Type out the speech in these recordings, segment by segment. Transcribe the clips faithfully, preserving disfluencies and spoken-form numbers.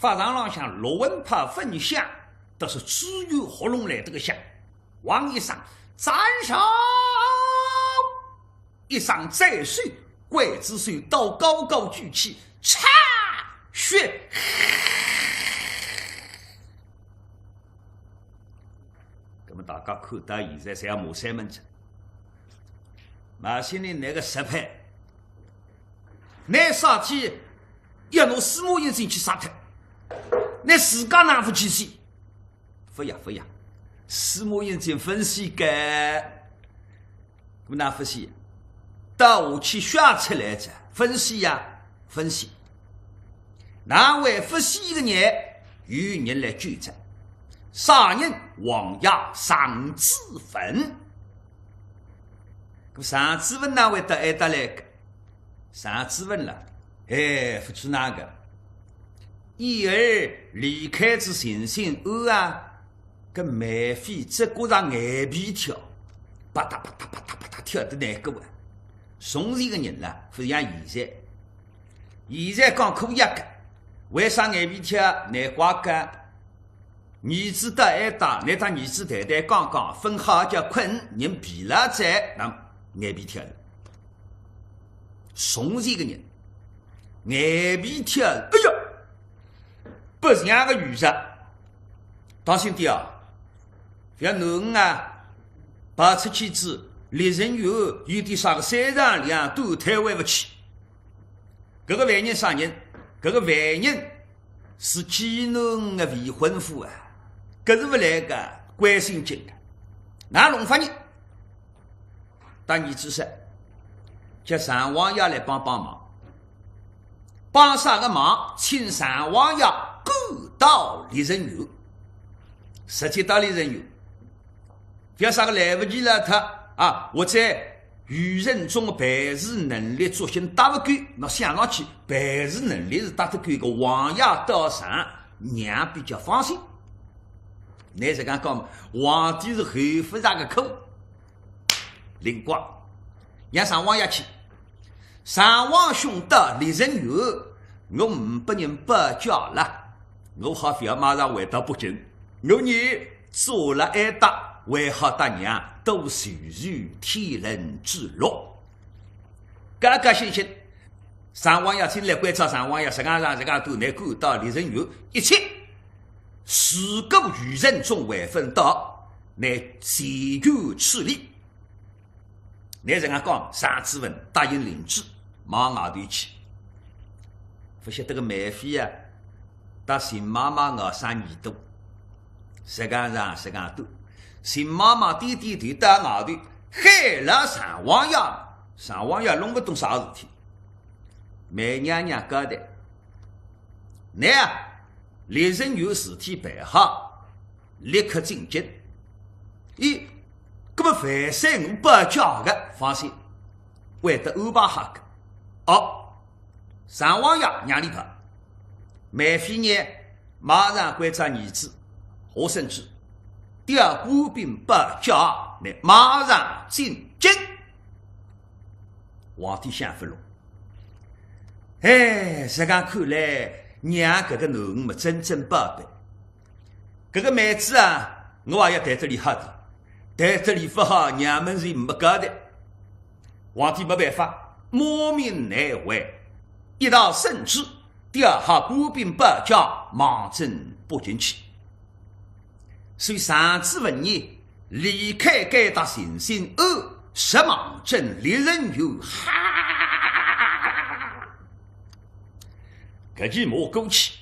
法场浪向陆文豹分香，倒是只有喉咙来得个响。王一声：“斩首！”一声斩首，刽子手刀高高举起，嚓！血。那么大家看到现在，侪要骂山门子。马先生，倷个失败，倷啥体要拿司马英俊去杀脱？倷自家哪勿去死？勿呀，勿呀，司马英俊勿死个。 搿么哪勿死？刀下去削出来哉，勿死呀，勿死。哪会勿死个呢？有人来救哉。啥人？王爷常子文。搿常子文哪会得哀搭来个？常子文了，哎，勿知哪个，一儿离开仔寻亲庵啊， 搿梅妃只觉着眼皮跳，吧嗒吧嗒吧嗒吧嗒跳得难过啊。从前个人啦，勿像现在。现在讲可以个，为啥眼皮跳？难怪个。儿子到哀搭，倷搭儿子谈谈讲讲，分好觉困，人疲劳哉，那眼皮跳了。从前个人，眼皮跳了，哎呀， 勿像个女人。当心点啊，覅囡儿啊，跑出去仔，离人远，有点啥个三长两短，退回勿去。搿个犯人啥人？搿个犯人是寄囡儿个未婚夫啊，搿是勿来个，关心紧个。哪弄法呢？搭儿子说，叫常王爷来帮帮忙。 帮啥个忙？请常王爷赶到丽人院，直接到丽人院。覅啥个来勿及了，他啊，或者余仁宗个办事能力作兴搭勿够，那想上去办事能力是搭得够个，王爷到场，娘比较放心。倷实梗讲嘛，皇帝是后勿着个苦。灵光，让常王爷去。 常王兄到丽人院，我呒拨人保驾了，我好覅马上回到北京。我伲坐辣哀搭，还好搭娘多叙叙天伦之乐。高高兴兴，常王爷进来，关照常王爷，实梗上实梗多，倷赶到丽人院，一切，如果余仁宗还勿到，倷随后处理。 倷实梗讲，常子文答应领旨，往外头去。勿晓得个梅妃啊，搭邢妈妈熬啥耳朵，实梗长实梗短。邢妈妈点点头到外头，喊了常王爷，常王爷弄勿懂啥事体。梅娘娘交代，倷啊，丽人院事体办好， 立刻进京。咦，搿么万岁我保驾个，放心，会得安排好个。哦，常王爷让俚跑，梅妃呢，马上关照儿子，下圣旨，调官兵保驾，倷马上进京。皇帝想勿落。哎，实梗看来，娘搿个囡儿么真正宝贝。 搿个妹子啊，我也要待得俚好点，待得俚勿好，娘们是没交代。皇帝没办法，骂名难违，一道圣旨，调好官兵保驾，望准北京去。所以常子文呢，离开该搭寻亲庵，直望准丽人院，哈！ 搿记骂过去，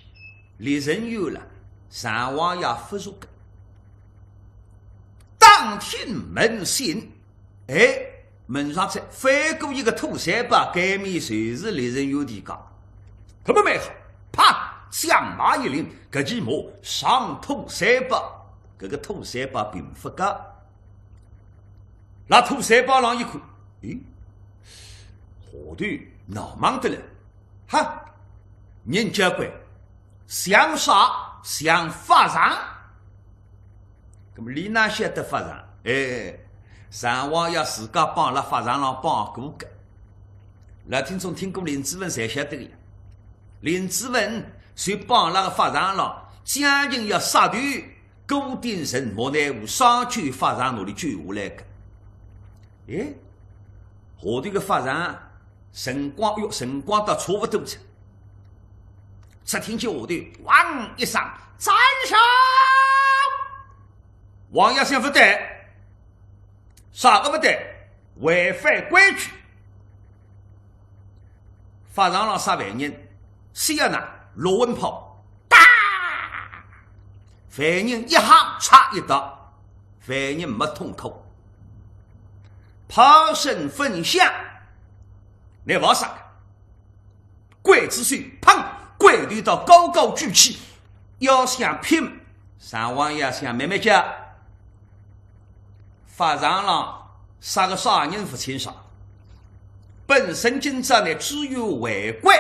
丽人院了，常王爷勿熟个。打听门信，哎，门上再翻过一个土山包，该面就是丽人院地界。搿么蛮好，啪，将马一领，搿记骂上土山包，搿个土山包并勿高。 拿土山包浪一看，咦，下头闹猛得来，哈，人交关，像啥？像法场。搿么俚哪晓得法场？哎，常王爷自家帮辣法场浪帮过个。老听众听过林子文侪晓得个呀。林子文就帮那个法场浪，将近要杀头，顾鼎臣莫奈何，双手法场拿俚救下来个。哎，下头个法场，辰光，哟，辰光倒差勿多哉。只听见下头，汪一声，斩首！王爷想勿对，啥个勿对？违反规矩。法场浪杀犯人，先要拿落魂炮，哒！犯人一吓，嚓一倒，犯人没痛苦。炮声分响，倷勿杀个。刽子手，砰，鬼头刀高高举起，要想拼，常王爷想慢慢叫。法场浪杀个啥人勿清爽，本身今朝呢只有违规，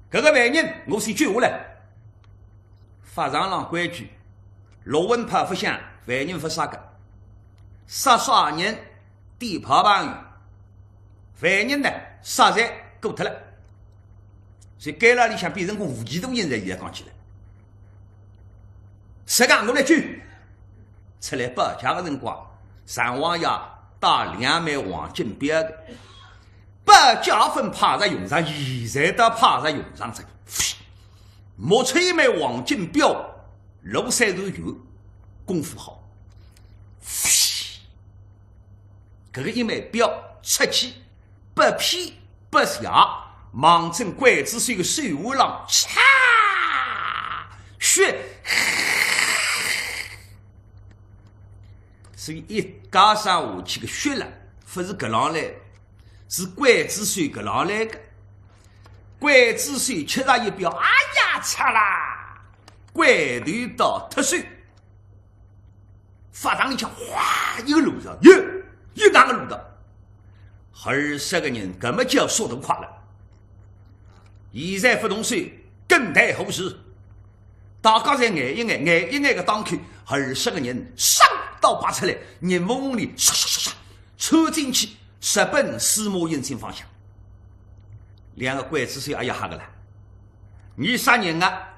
搿个犯人我先救下来。法场浪规矩，落魂炮勿响，犯人勿杀个，杀啥人 点炮朋友，犯人呢，杀侪过脱了。所以监牢里向变成个无期徒刑哉，现在讲起来。实梗我来救，出来保驾个辰光，常王爷带两枚黄金表个，保驾分派着用场，现在倒派着用场哉。摸出一枚黄金表，罗山头有功夫好。 搿个一枚表出去，不劈不谢，望准刽子手个手腕浪，嚓！血！所以一加上下去个血了，勿是搿浪来，是刽子手搿浪来个。刽子手吃着一表，哎呀，嚓啦！鬼头刀脱手。 法场里向哗一个乱道，又又哪个乱道？二十个人搿么叫速度快了。现在勿动手，更待何时？大家侪眼一眼，眼一眼个当口，二十个人上刀拔出来，人缝缝里唰唰唰唰窜进去，直奔司马英俊方向。两个刽子手哎呀吓个了，你杀人啊！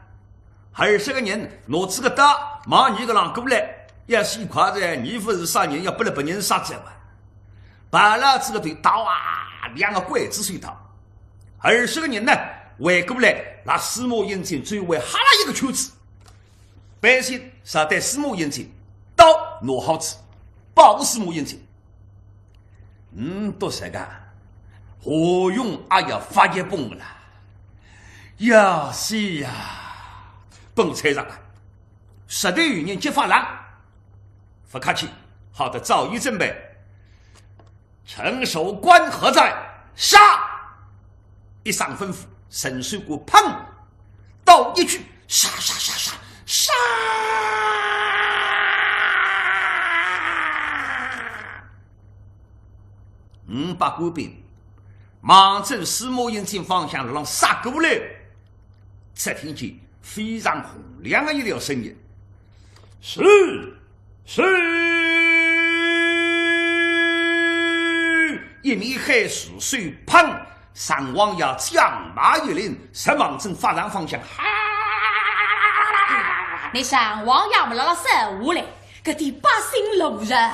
二十个人拿仔个刀望伲搿浪过来，要死快哉，伲勿是杀人，要拨勒别人杀哉哇！拔牢仔个头，刀啊，两个刽子手刀。二十个人呢，围过来，拿司马英俊周围哈拉一个圈子。百姓杀对司马英俊，刀拿好仔，保护司马英俊。 嗯，都是个，何勇哎呀，发一崩了。呀，是呀，崩菜上啊，实头有人接法场，勿客气，好的，照伊准备。城守关何在？杀！一声吩咐，城守关砰，刀一举，杀杀杀杀杀！ 五百官兵望准司马英俊方向浪杀过来，只听见非常洪亮的一条声音：“是，是！”一面喊是手旁，常王爷将马一领，直望准法场方向，哈！那常王爷么辣辣手下来，搿点百姓路人，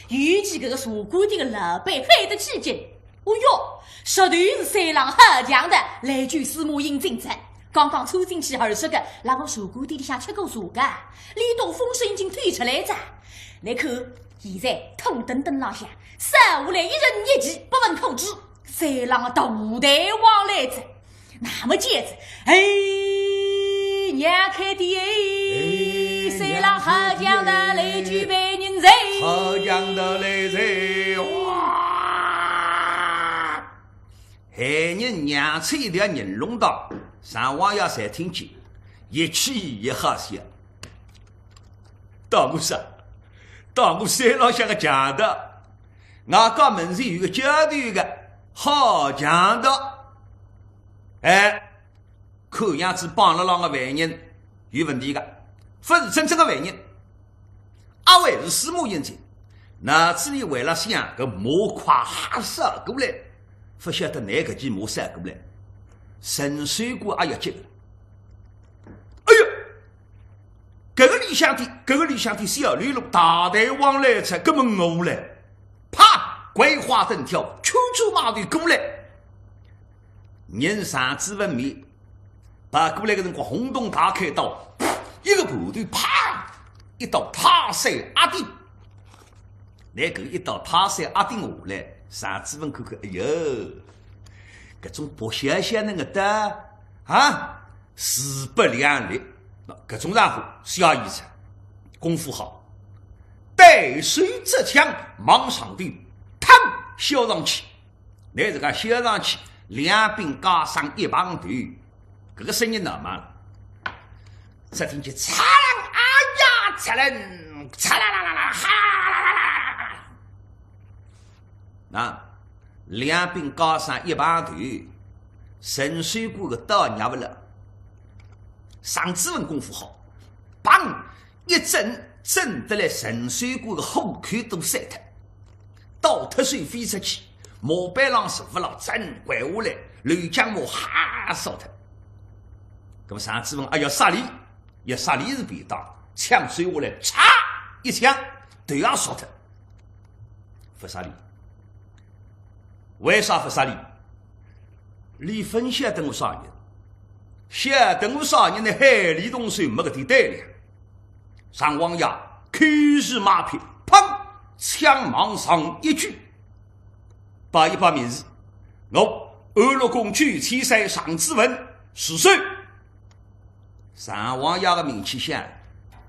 尤其搿个茶馆店个老板喊得起劲。哦哟，实头是三郎好强盗，来救司马英俊哉。刚刚冲进去二十个，辣我茶馆店里向吃过茶个，里头风声已经透出来哉。倷看，现在土墩墩浪向，手下来一人一骑，不问苦楚，三郎大大王来哉。 那么接着，哎，让开点哎，哎，三郎好强盗来救犯人哉。好强盗来哉，哇！犯人让出一条人龙道，常王爷侪听见，一气一好笑。当我啥？当我山浪向个强盗，外加门前有个交代个好强盗。 哎，看样子绑勒浪个犯人有问题个，勿是真正个犯人，阿会是司马英俊。脑子里为了想，搿马快哈杀过来，勿晓得拿搿记马杀过来。陈守官也要急了。哎呀，搿个里向的，搿个里向的小喽啰大队往来哉，搿么我嘞，啪，桂花灯跳，牵转马头过来。人陈子文面，跑过来个辰光，红洞大开刀，一个盘头，啪，一刀泰山压顶。 拿搿一刀泰山压顶下来，陈子文看看，哎哟，搿种薄削削能个得啊，势不两立。那搿种家伙，小意思，功夫好，单手执枪往上头，嘡，削上去。 拿搿个削上去，两柄架生一碰头，搿个声音哪么了？只听见嚓啷啊呀，嚓啷，嚓啦啦啦啦，哈啦啦啦啦啦啦。那两柄架生一碰头，陈守官个刀捏勿牢，陈子文功夫好，砰！ 一震，震得来陈守官个虎口都散脱，倒脱手飞出去，马背浪坐勿牢，真跪下来，刘江马哈烧脱。那么陈子文，哎呀，杀俚，要杀俚是便当，枪收下来，嚓一枪，头也烧脱，勿杀俚。为啥勿杀俚？ 李芬晓得我啥人，晓得我啥人呢？海里动手没搿点胆量。常王爷开始马屁，砰，枪往上一举，报一报名字，我安乐宫九千岁常子文，是谁？常王爷个名气响，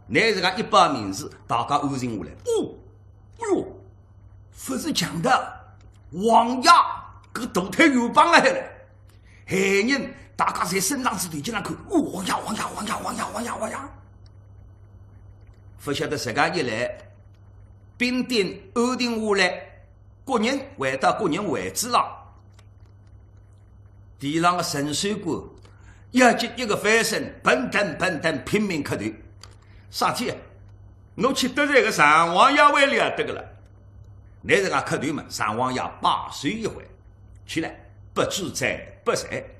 拿搿个一报名字，大家安静下来。哦，哎哟，勿是强盗，王爷，搿大太有帮了海了。 害人大家侪伸长仔头颈浪看，哦呀，哦呀，哦呀，哦呀，哦呀，哦呀。勿晓得自家一来，兵丁安定下来，各人回到各人位置浪。地浪个陈守官，要紧一个翻身，奔腾奔腾，拼命磕头。啥体？我去得罪个常王爷还了得个了？拿搿个磕头嘛，常王爷把手一挥， 起来，不知罪不罪。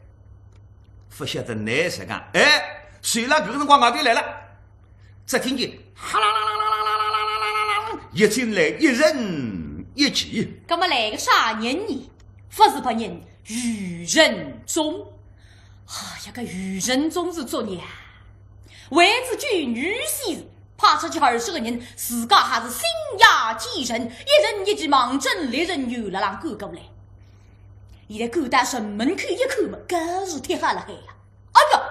勿晓得哪能讲，哎，就辣搿个辰光外头来了，只听见哈啦啦啦啦啦啦啦啦啦啦啦，一进来一人一骑。葛么来个啥人呢？勿是别人，余仁宗。哎呀，搿余仁宗是作孽啊！为仔救女婿， 派出去二十个人，自家还是星夜兼程，一人一骑，望准猎人头浪赶过来。现在赶到城门口一看嘛，搿是贴好了海呀！哎呀，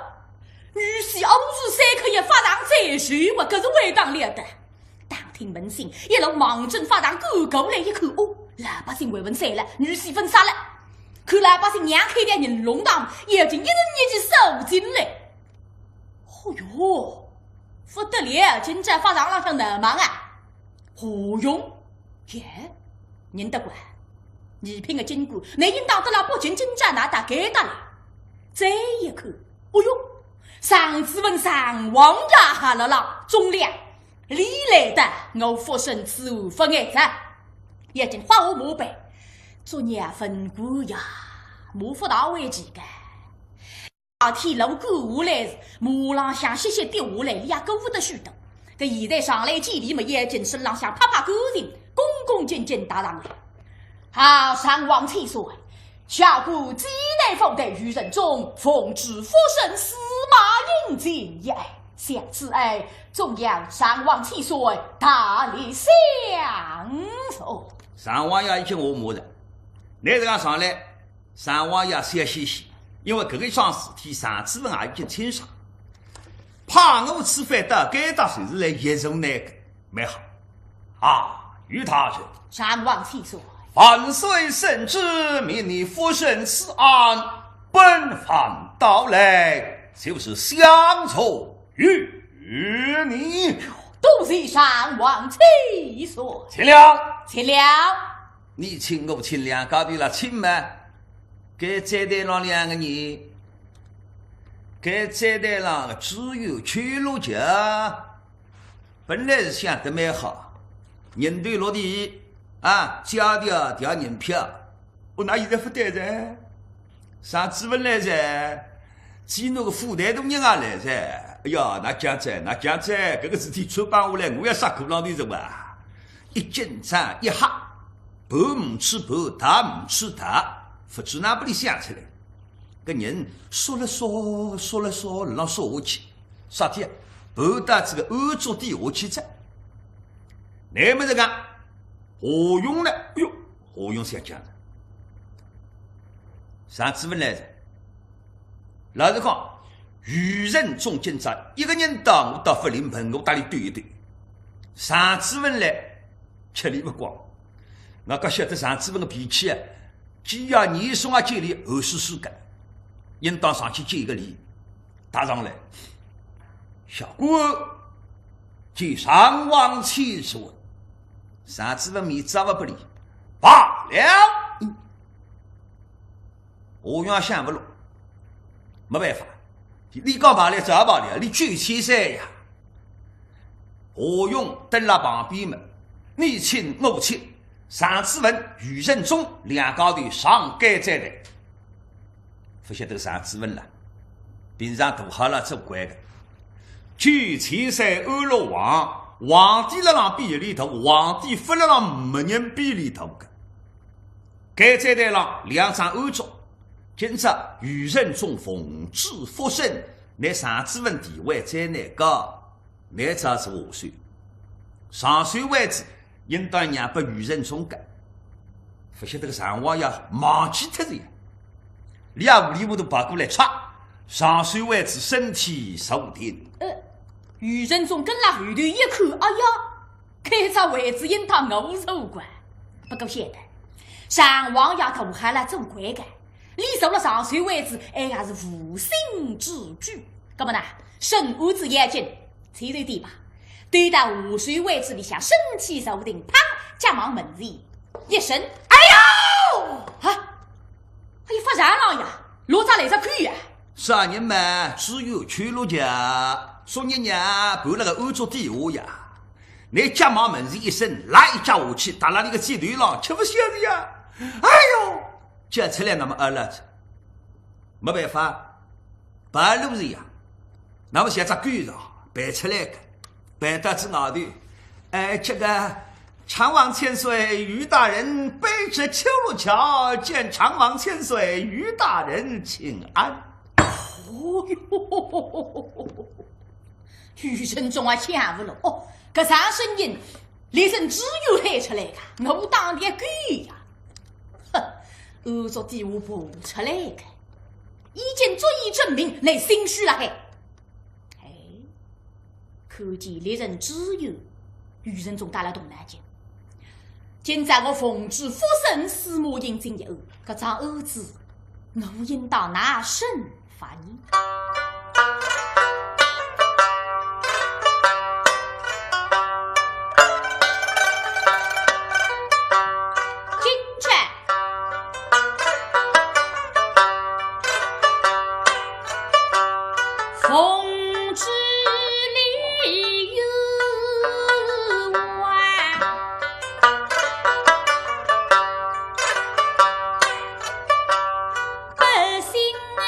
女婿阿是三刻也法场再去嘛，搿是还当了得。打听门信，一路望准法场赶过来一看，哦，老百姓还勿散了，女婿勿杀了。看老百姓让开条人龙堂，要紧一人一骑杀进来。 哦哟，不得了，今朝法场浪向闹猛啊！何勇，耶，认得个，二品个京官，倷应当得了北京京兆，哪搭该搭来？再一看，哦哟，常子文常王爷还辣浪，忠良，你来得，我勿生此案勿碍哉。要紧花下马背，作孽文官呀，马勿大会骑个。 大天路过下来是，马浪向歇歇跌下来，伊也顾勿得许多。搿现在上来见礼么，要紧身浪向拍拍干净，恭恭敬敬踏上来。啊，常王千岁，下官济南府台余仁宗，奉旨复生司马英进也。想此案，总要常王千岁大力相助。常王爷已经下马了，拿搿个上来， 常王爷笑嘻嘻，因为搿个桩事体常子文也已经清爽。派我此番到该搭，就是来协助倷个，蛮好。啊，余大人，常王千岁，万岁圣旨，命你复审此案，本藩到来，就是相助于你。多谢常王千岁。请了。请了。 你请我请两家头了请嘛，该站台浪两个人，该站台浪个知县邱六甲，本来是想得蛮好，人头落地啊，借条条银票，我哪现在勿对哉？常子文来哉，济南个府台大人也来哉。哎呀，哪讲哉，哪讲哉，搿个事体穿帮下来，我要杀过浪头哉哇。一紧张一吓，盘勿出盘，搭勿出搭，勿知哪拨里想出来。搿人缩了缩，缩了缩，浪缩下去，啥体啊？盘到仔个案桌底下去哉。乃末搿个夏勇呢？哎哟，夏勇想讲哉，常子文来哉。老实讲，余承宗今朝一个人到，我倒勿灵盆，我搭俚对一对。常子文来，吃俚勿光。我搿晓得常子文个脾气啊，既要严嵩啊见礼，厚实实个，应当上去见一个礼，搭上来。小官见常王千岁。常子文面子也勿拨俚，罢了。嗯。 夏勇想勿落，没办法，俚讲罢了就罢了，俚九千岁呀。夏勇蹲辣旁边么，你请我请，常子文、余承宗两家头上监斩台。勿晓得常子文啦，平常大好了做官个，九千岁安乐王，皇帝辣浪比俚大，皇帝勿辣浪没人比俚大个。 该斩台浪两张案桌，今朝余承宗奉旨复审，乃常子文地位最难个，乃只是下手。上手位置应当让拨余承宗个，勿晓得个常王爷忘记脱哉呀。俚也糊里糊涂跑过来，嚓，上手位置身体坐定。呃，余承宗跟辣后头一看，哎呀， 该只位置应当我坐个，不过晓得，常王爷大好了做官个，俚坐了上手位置，哎呀是无心之举。搿么呢，审案子要紧，前头点吧，对到下手位置里向身体坐定，啪，脚望门前一伸，哎呦！啊，哎呀，发啥浪呀？落只来只狗呀？啥人嘛，只有秋落脚，昨日夜盘辣个案桌底下呀。 拿脚望门前一伸，拉一脚下去，踏辣俚个肩头浪，吃勿消哉呀！哎呦，叫出来乃末阿拉，没办法，跑路哉呀。乃末像只狗一样，跑出来个，跑到仔外头，哎，这个，常王千岁、余大人卑职邱六桥，见常王千岁、余大人请安。哦哟， 余承宗啊，想勿落，哦，搿声声音，连声只有喊出来个，我当爹狗呀！哼，案桌底下爬出来个，已经足以证明，乃心虚了海。哎，看见连声只有，余承宗打了动脑筋。今朝我奉旨复审司马英进一案，搿桩案子，我应当拿审 法院。今朝奉旨理由啊， 百姓们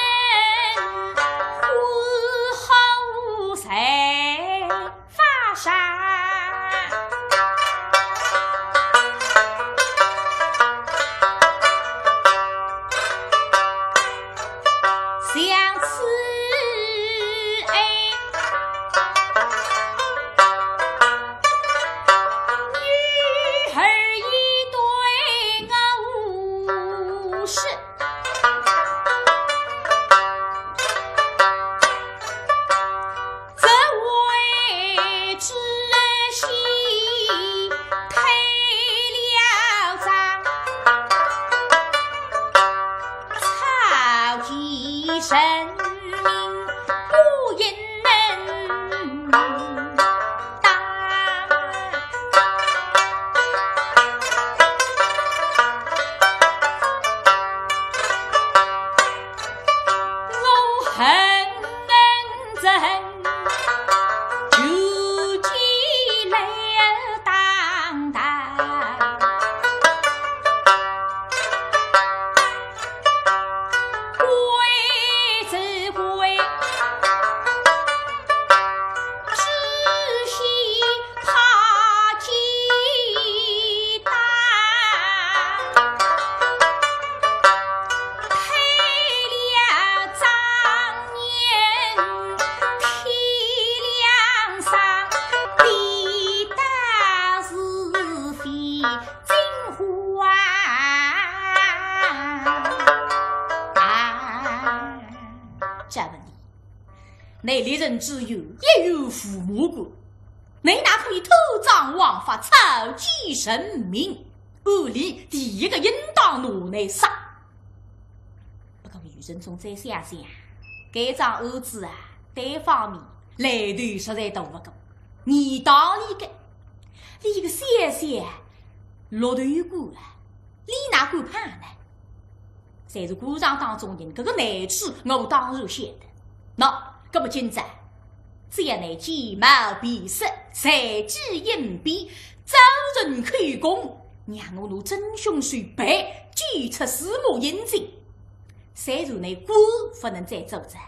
乃历任知县，一有父母官，乃哪可以贪赃枉法、草菅人命？按理第一个应当拿来杀。不过余振中再想想，该桩案子啊，单方面来头实在大不过，你当你个，你一个小小落头官啊，你哪敢判呢？ 侪是官场当中人，搿个难处我当然晓得。喏，搿么今朝，只要拿奸谋变色、随机应变、招人口供，让我拿真凶手办，救出司马应进。虽然拿官勿能再做哉，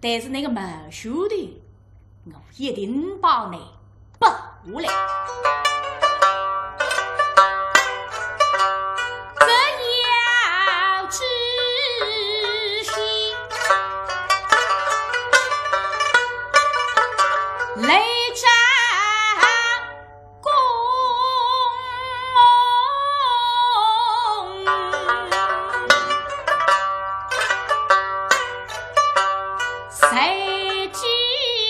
但是拿个冒险的 我一定帮你保下来。这要知晓，来者 公，随机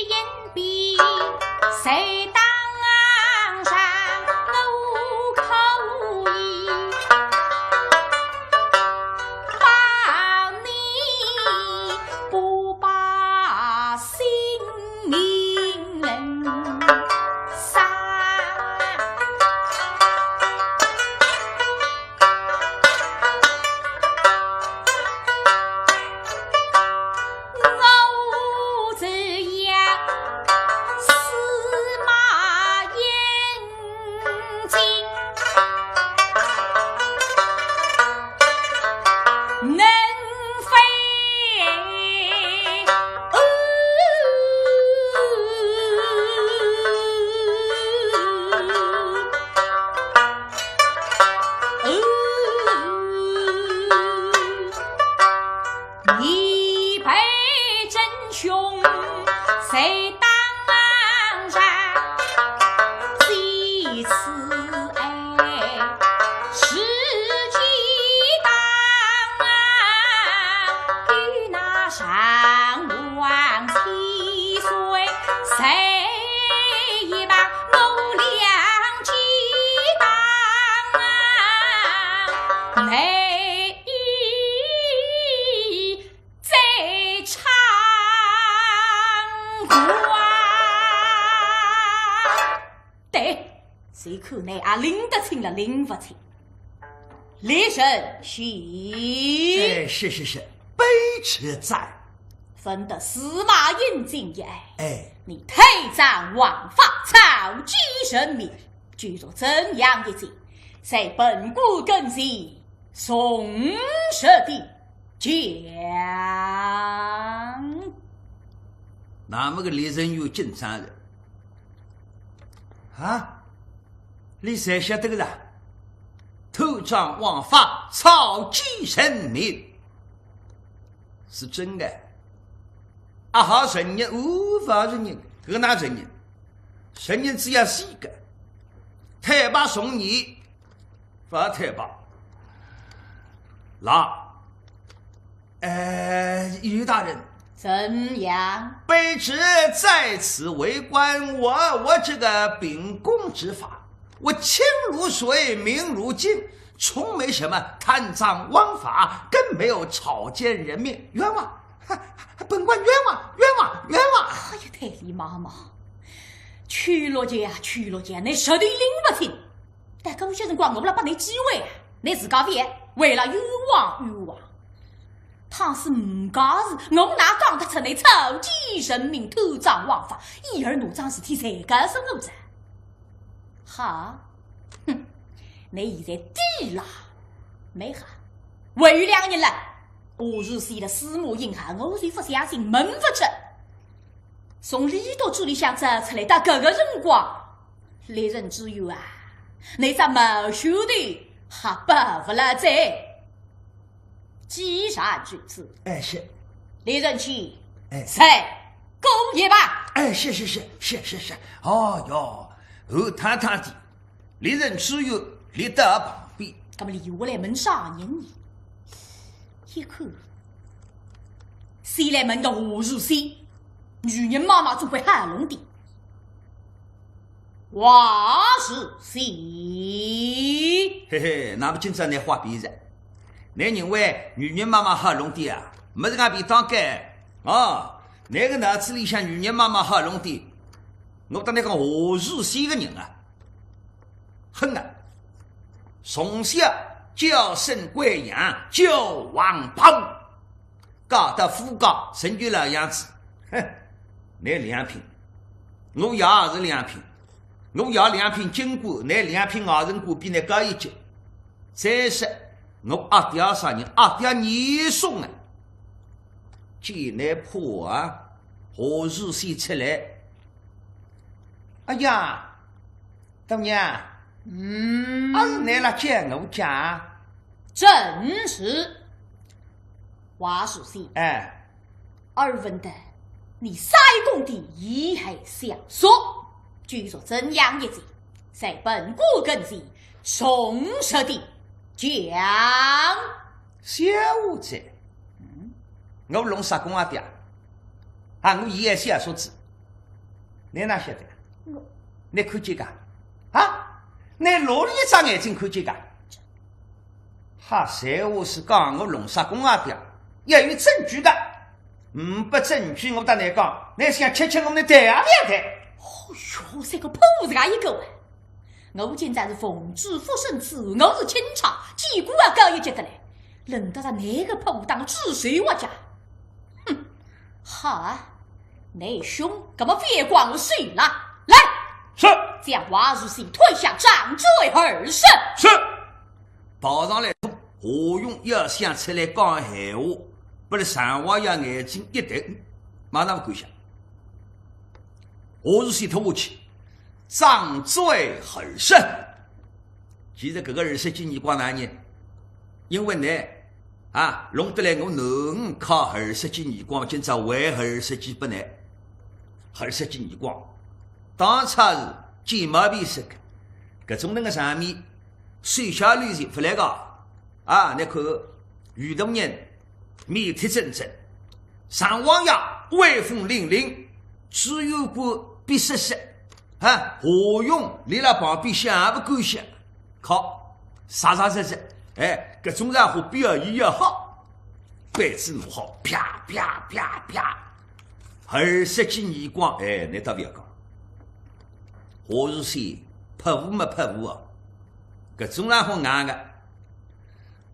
应变，随当上，我可以帮你不把 性命人杀。我只要司马应进，能 飞。你被真凶谁当上，几次 哎，世纪当啊，与那上王千岁，谁也把我两记当啊，内一 在唱歌。对，谁看你啊，拎得清了拎不清。李仁喜。哎，是是是，卑职在。闻得司马应进也。哎。你贪赃枉法，草菅人命，究竟怎样一件，在本官跟前 从实地讲。那么个李仁喜紧张了。啊？你侪晓得个啦？贪赃枉法，草菅人命。是真的。啊哈，承认，无法承认，搿个哪承认？承认只要死个。坦白从严， 勿坦白。那，呃，于大人。怎样？卑职在此为官，我，我这个秉公执法，我清如水，明如镜，从没什么贪赃枉法，更没有草菅人命，冤枉！哈，本官冤枉，冤枉，冤枉！哎呀，太李妈妈，曲六姐啊，曲六姐，你实在拎勿清。 但搿歇辰光我辣拨侬机会啊，侬自家覅，为了冤枉冤枉。倘使呒介事，我哪讲得出侬草菅人命、贪赃枉法，以后哪桩事体侪告诉我哉？哈，哼，侬现在低了，蛮好。还有两个人了，何如仙了，司马英豪，我就勿相信，问勿出。从李督嘴里向走出来，到搿个辰光， 李仁喜啊，侬只冒险头还保勿牢哉。既然如此，哎，是。李仁喜，哎。再过一把。哎，是是是是是是。哦哟，厚塌塌的，李仁喜立到旁边。那么留下来问啥人呢？一看，先来问个何如仙。女人妈妈总归好弄点。话是是。嘿嘿，那么今朝倷话变哉，倷认为女人妈妈好弄点啊？没人家便当该啊！倷个脑子里向女人妈妈好弄点，我搭倷讲，何如仙个人啊，狠啊！从小娇生惯养，娇横跋扈， 嫁到夫家，成就老样子。哼，倷两品，我爷也是两品，我爷两品京官，倷两品外省官，比倷高一级。再说，我阿爹啥人？阿爹严嵩啊！见倷怕啊，何如仙出来。哎呀，大娘，嗯。阿是倷辣见我家？正是。话是说，哎。 尔问得你三公的贻害小叔，究竟怎样一件，在本官跟前从实地讲。小叔子，嗯，我弄啥公阿爹啊？啊，我贻害小叔子，倷哪晓得？我，倷看见个？啊？倷哪里一只眼睛看见个？ 哈，闲话是讲我弄啥公阿爹，要有证据个。呒不证据，我搭倷讲，倷想吃吃我，倷谈也覅谈。哦哟，搿个怕自家一个啊！我今朝是奉旨复审此案，我是钦差，见官也高一级个嘞，轮得着倷个破当知县话讲？哼，好啊，倷凶，搿么反光我手了。来，是。将话事先推向掌嘴而审。是。 跑上来拖，何勇要想出来讲闲话，拨勒常王爷眼睛一瞪，马上勿敢想。何如仙拖下去，掌嘴而审。其实搿个二十斤耳光哪能？因为呢，啊，弄得来我囡儿靠二十斤耳光，今朝还二十斤拨倷，二十斤耳光，当差是见毛病说个，搿种能个场面， 手下留情勿来个。啊，倷看，有大人面铁铮铮，常王爷威风凛凛，知县官逼煞煞，啊，何勇立辣旁边想也勿敢想，靠，煞煞煞煞，哎，搿种人好表演也好，板子弄好，啪啪啪啪，二十斤耳光，哎，倷倒勿要讲，何如仙拍无没拍无啊，搿种人好硬个。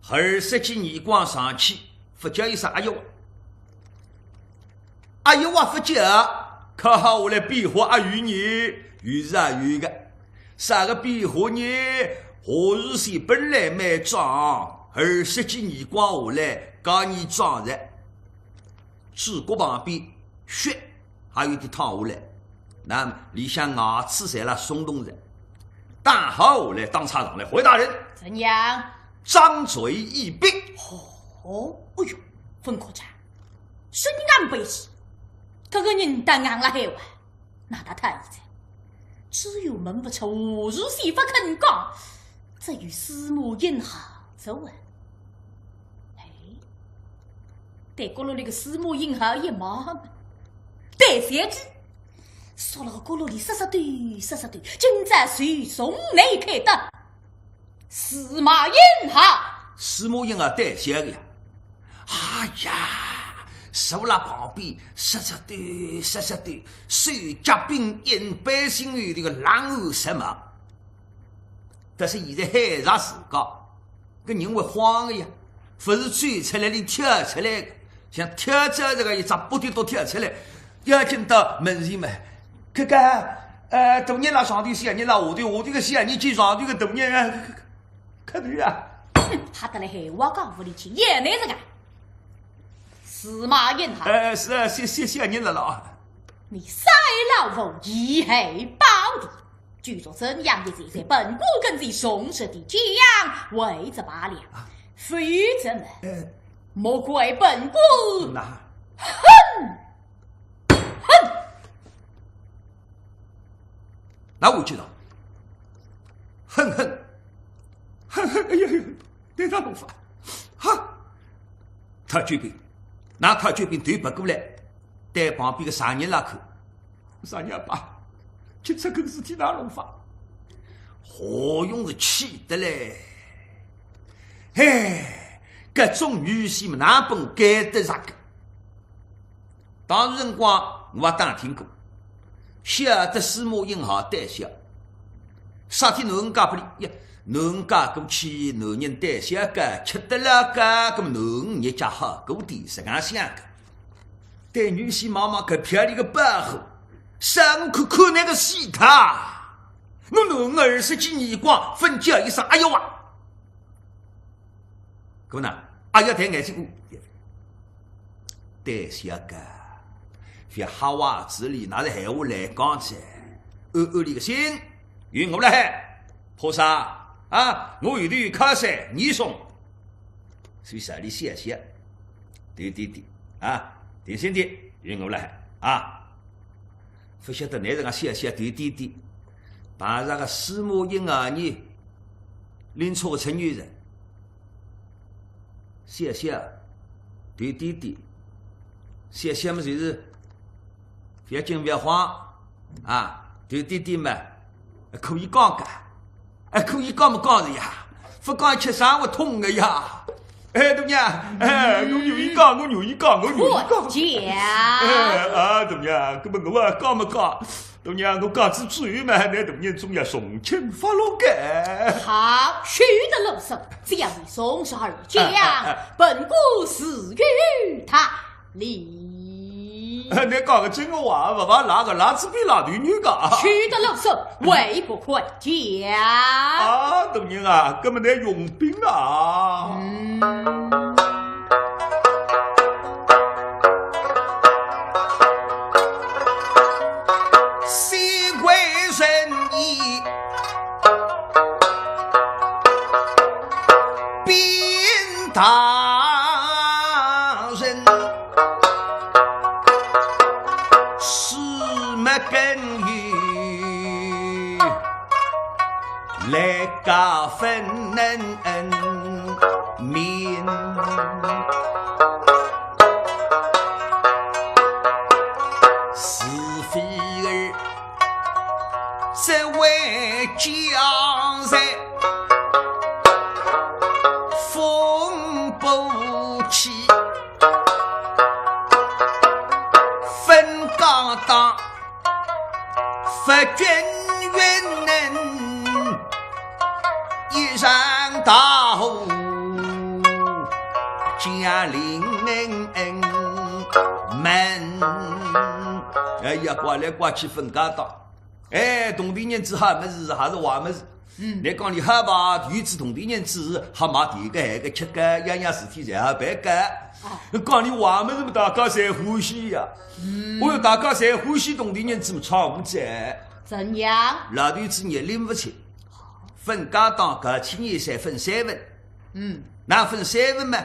二十斤耳光上去，勿叫一声哎哟，哎哟啊，勿叫，揩下来变化阿有呢，有是也有个。啥个变化呢？何如仙本来蛮壮，二十斤耳光下来，加二壮哉。 嘴角旁边血还有点淌下来，那么里向牙齿侪辣松动着，打好下来，当差上来，回大人，怎样？掌嘴已毕。哦，哎哟，文科长，是你安排去，搿个人当硬了海哇。 那大太太，只有问勿出何如仙勿肯讲，只有司马英豪哉啊。哎，对角落里个司马英豪一望，对小姐，缩辣个角落里瑟瑟抖，瑟瑟抖，今朝谁送你开的？ 司马英豪。司马英豪胆小个呀，哎呀，坐辣旁边，瑟瑟抖，瑟瑟抖，手脚并用，背心后头个冷汗直冒。但是现在喊着自家，搿人会慌个呀，勿是走出来，连跳出来个。 像跳蚤搿个一只不停都跳出来，要紧到门前嘛，看看，呃，大人辣上头，小人辣下头，下头个小人见上头个大人啊，磕头啊。哼，吓得来闲话讲勿离去，也难这个。司马英豪。呃，是啊，小，小，小人辣辣啊。你三老父贻害胞弟， 究竟怎样一件，在本官跟前从实地讲，为之罢了。啊。否则嘛，呃。莫怪本官那。恨，恨。那我知道，恨，恨，恨，恨，哎呀呀，对他弄法，哈，太君，那太君对不过来，对旁边个丈人拉看，丈人阿爸，吃出搿事体哪弄法？何勇是气得嘞，嘿，搿种女婿么哪本该得着个？当时辰光我也打听过，晓得司马英豪胆小，啥体囡恩嫁拨俚呀？囡恩嫁过去，男人胆小个，吃得牢个，搿么囡恩日脚好过点，是搿样想个。 对女婿望望搿漂亮个宝货，啥辰光看看搿个死太，我囡儿十几年光，勿叫一声哎呦啊！搿么呢，哎呀，抬眼睛，哦，胆小个，覅吓坏仔俚，拿着闲话来讲哉，安安俚个心，有我辣海，怕啥啊？我有头有靠山，严嵩。 所以啥俚谢谢，对对对啊，定心点，有我辣海啊。勿晓得哪能个谢谢对对对，碰着个司马英豪呢，拎错个成语人。谢谢，对对对，谢谢嘛就是 覅紧覅慌啊，对对对嘛，可以讲个，哎，可以讲么讲个呀，勿讲吃生活痛个呀。哎，大娘，哎，我愿意讲，我愿意讲，我愿意讲。快讲！哎，啊，大娘，搿么我也讲么讲，大娘，我讲仔之后嘛，㑚大人总要从轻发落个。好，休得啰嗦，只要你从实而讲，哎，哎，哎。本官自有他理。 哎，侬讲个真个话，勿怕辣个，辣子比辣头牛讲。休得啰嗦，还不快讲！啊，大人啊，搿么侬用兵啊？嗯。筱贵人也 禀大人，事没根由，来告分明。是非儿 这位将在风不起，分高档，不均匀能，一场大祸降临门。哎呀，刮来刮去分高档。 哎，铜钿银子好物事还是坏物事？嗯。侬讲俚好吧，有仔铜钿银子，好买搿个搿个吃个，样样事体侪好办个。啊。讲俚坏物事嘛，大家侪欢喜呀。嗯。哦哟，大家侪欢喜铜钿银子嘛，唱勿哉。怎样？老头子日拎勿清，分家当，搿七年侪分三份。嗯。哪分三份嘛？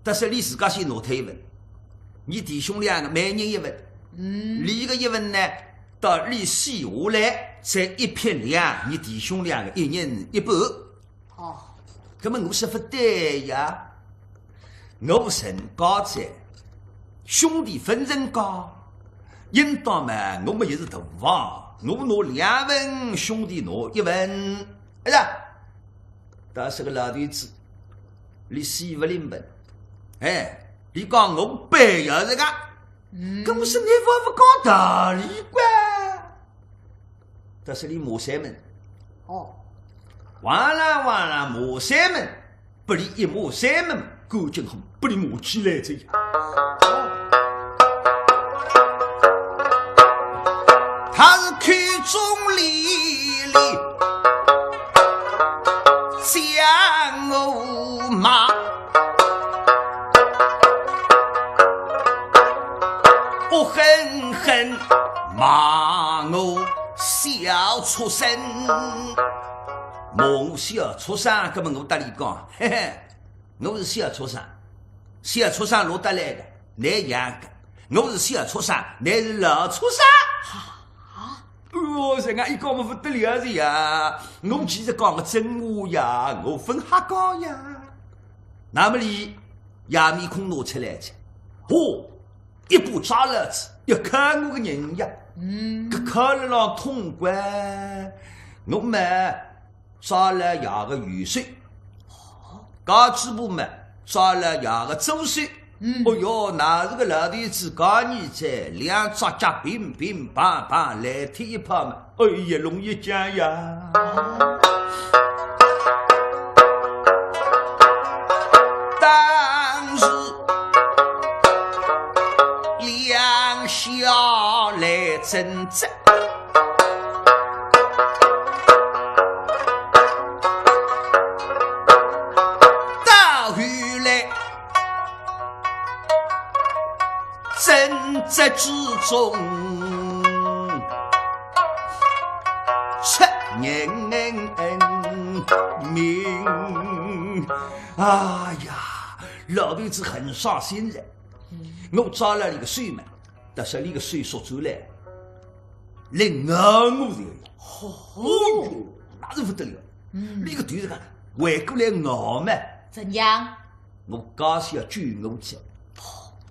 但是俚自家先拿脱一份，伲弟兄两个每人一份。嗯。俚个一份呢，到俚死下来，再一撇两，伲弟兄两个一人一半。哦。搿么我说勿对呀，我成家哉，兄弟勿成家，应当嘛，我么也是大房，我拿两份，兄弟拿一份，哎呀，但是个老头子 俚死勿拎本。哎，俚讲我背要这个，嗯。搿么是侬勿勿讲道理个。但是俚骂三门。哦。哇啦哇啦骂三门，拨俚一骂三门，干净好拨俚骂起来哉。哦。 他是口中哩哩将我骂，恶狠狠骂我小畜生。骂我小畜生，搿么我搭俚讲，嘿嘿，我是小畜生，小畜生落得来个，难养个，我是小畜生，侬是老畜生。啊？ 哦，人家一讲么勿得了哉呀，我其实讲个真话呀，我勿瞎讲呀。那么俚也面孔拿出来哉，哦，一把抓牢仔，要看我个人呀，嗯，搿看了浪痛快，我嘛抓牢爷个右手，家主婆嘛抓牢爷个左手。嗯，哦哟，那是个老头子，讲你这两只脚乒乒乓乓来踢一拍嘛，哎呀，容易讲呀。但是两下来争执，到后来争执之中出人命。哎呀，老头子很伤心的。我抓了一个手嘛，但是那个手缩出来，来咬我这个。哦哟，那是不得了。嗯，那个头子看，回过来咬嘛。怎样？我家小要救我去。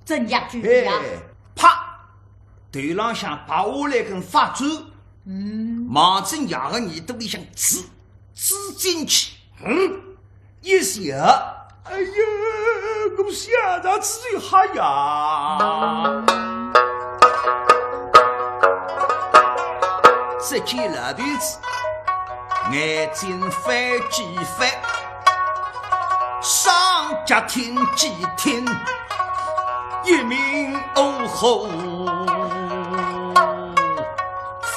怎样救你啊？哎，啪，头浪向拔下来根发簪，嗯，望准爷个耳朵里向刺，刺进去，嗯，一下，哎呀，我吓得直流汗呀。只见老头子眼睛翻几翻，双脚挺几挺，一命呜呼，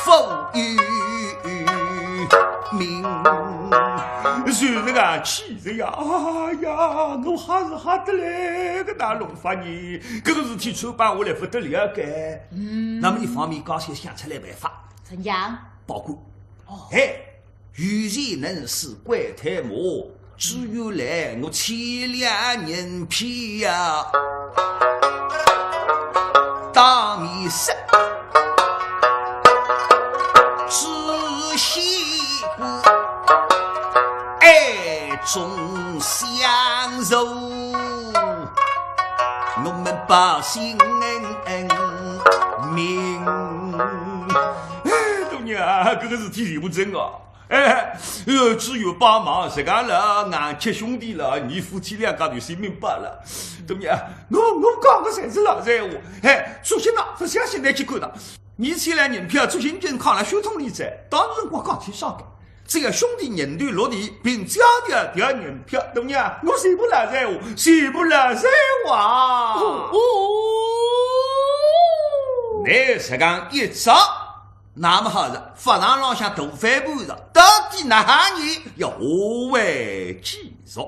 无有命。就是个气人呀！哎呀，我吓是吓得来，搿哪弄法呢？搿个事体穿帮下来不得了该。嗯，那么一方面，家小想出来办法，怎样？报官。哦，哎，与其能死怪胎魔，只有来我千两银票呀。当面说，只惜 爱中相守，我们百姓命。哎，大娘，搿个事体是勿真个。哎，呃，只有帮忙，实梗了，俺七兄弟了，你夫妻两家头性命保了。大娘，我，我讲个侪是老实闲话，哎，做人啊，勿相信拿去看的。 你千两银票，做人健康了，血统里在，当时辰光讲清爽个，只要兄弟认头落地，凭这条条银票，大娘，我全部老实话，全部老实话。哦，你实梗一招，那么好了，法场浪向大翻盘了，到底哪哈人要下回继续。